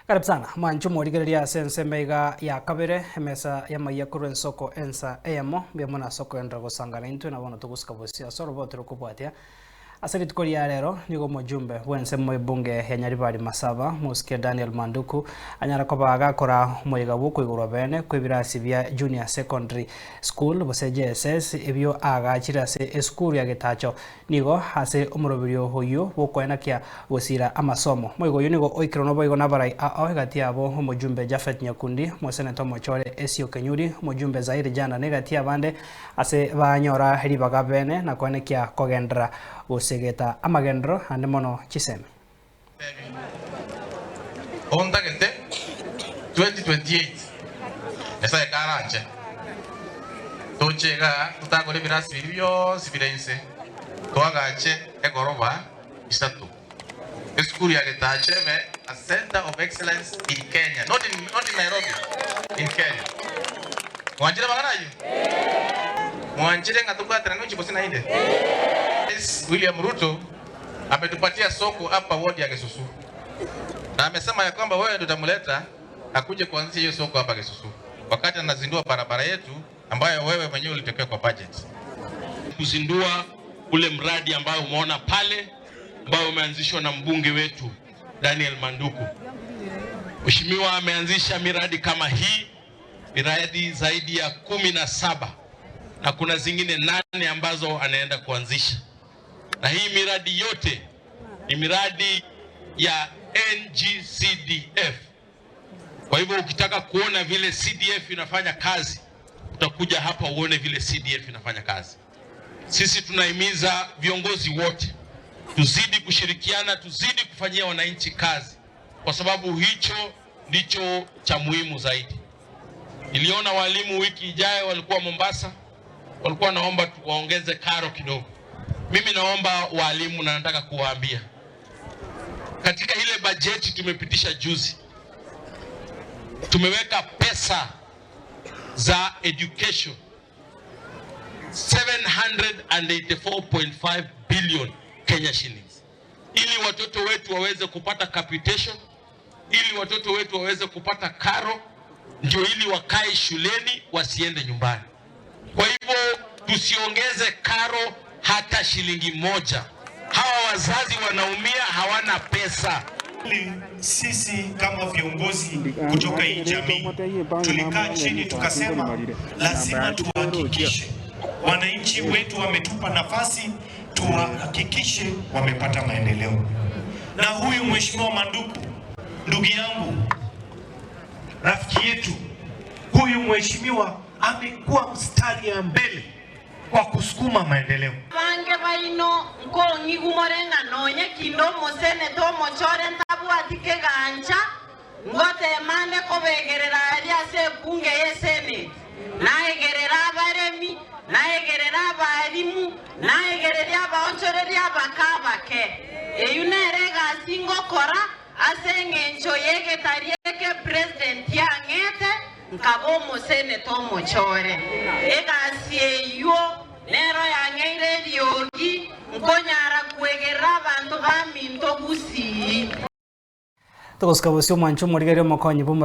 Karibu sana mwanche omorigereria ase ensemo iga ya kabere, emesa y'amaiya korwa ensoko ensa eyemo, mbuya mono ase okogenderera gosangana intwe na bono togosika bosio ase oroboto rokobwatia. Ase rituko ria rero nigo omojumbe bw'ensemo ebunge ya Nyaribari Masaba, Mosike Daniel Manduku, anyara koba agakora omoyega bw'okoigorwa bene kw'ebirasi bia Junior Secondary School gose JSS ebio aagachire ase esukuru ya Getacho Nigo ase omoroberio oyio bw'okoenakia gosiira amasomo. Moigo oyio nigo oikerwe noboigo nabarai ao egati yabo omojumbe Japhet Nyakundi, omoseneta omochore Esio Kenyuri, omojumbe Zairi Janda na egati y'abande ase banyora ribaga bene na koenekia kogenderera gosegeta amagenderero ande mono chisemi. Ontagete 2028 Nyasae karanche toche igaa totagore ebirasi biria bionsi bire inse toagache egoroba isato esukuru ya Getache ebe a center of excellence in Kenya not in, not in Nairobi in Kenya. Mwanchire amang'ana ayio? Mwanchire ng'a tobwaterane gochia bosio naende? Rais William Ruto Ametupatia soko hapa ward ya Gesusu na amesema ya kwamba wewe ndio utamleta akuje kuanzisha hiyo soko hapa Gesusu wakati anazindua barabara yetu ambayo wewe mwenyewe ulitokea kwa budget. Kuzindua ule mradi ambao umeona pale ambao umeanzishwa na mbunge wetu Daniel Manduku. Mheshimiwa ameanzisha miradi kama hii miradi zaidi ya 17 na kuna zingine nane ambazo anaenda kuanzisha na hii miradi yote ni miradi ya NGCDF. Kwa hivyo ukitaka kuona vile CDF inafanya kazi utakuja hapa uone vile CDF inafanya kazi. Sisi tunahimiza viongozi wote tuzidi kushirikiana, tuzidi kufanyia wananchi kazi, kwa sababu hicho ndicho cha muhimu zaidi. Niliona walimu wiki ijayo walikuwa Mombasa, walikuwa naomba waongeze karo kidogo. Mimi naomba walimu na nataka kuwaambia katika ile bajeti tumepitisha juzi, tumeweka pesa za education 784.5 billion Kenya shillings ili watoto wetu waweze kupata capitation, ili watoto wetu waweze kupata karo, ndio ili wakae shuleni wasiende nyumbani. Kwa hivyo tusiongeze karo hata shilingi moja. Hawa wazazi wanaumia, hawana pesa. Sisi kama viongozi kutoka hii jamii tulikaa chini tukasema, lazima tuhakikishe wananchi wetu wametupa nafasi, tuhakikishe wamepata maendeleo. Na huyu mheshimiwa Manduku, ndugu yangu, rafiki yetu, huyu mheshimiwa amekuwa mstari ya mbele kwa kusukuma maendeleo. Abange baino nkong'igwa more ng'a nonya kinde omoseneta omochore ntabwati kegancha, ngoteema nde kobegerera aria ase ebunge y'eseneti, naegerere abaremi, naegerere abalimu, naegererie abaonchoreria abake abake. Eyio nere egasi ngokora ase engencho y'egetari eke president ang'ete. Nkaba omoseneta omochore. Egasi eyio nero yang'eire eriogi, nkonyara kwegerera abanto baminto gusii. Togosika bosio omwanche omorigereria omokonyi bw'omo.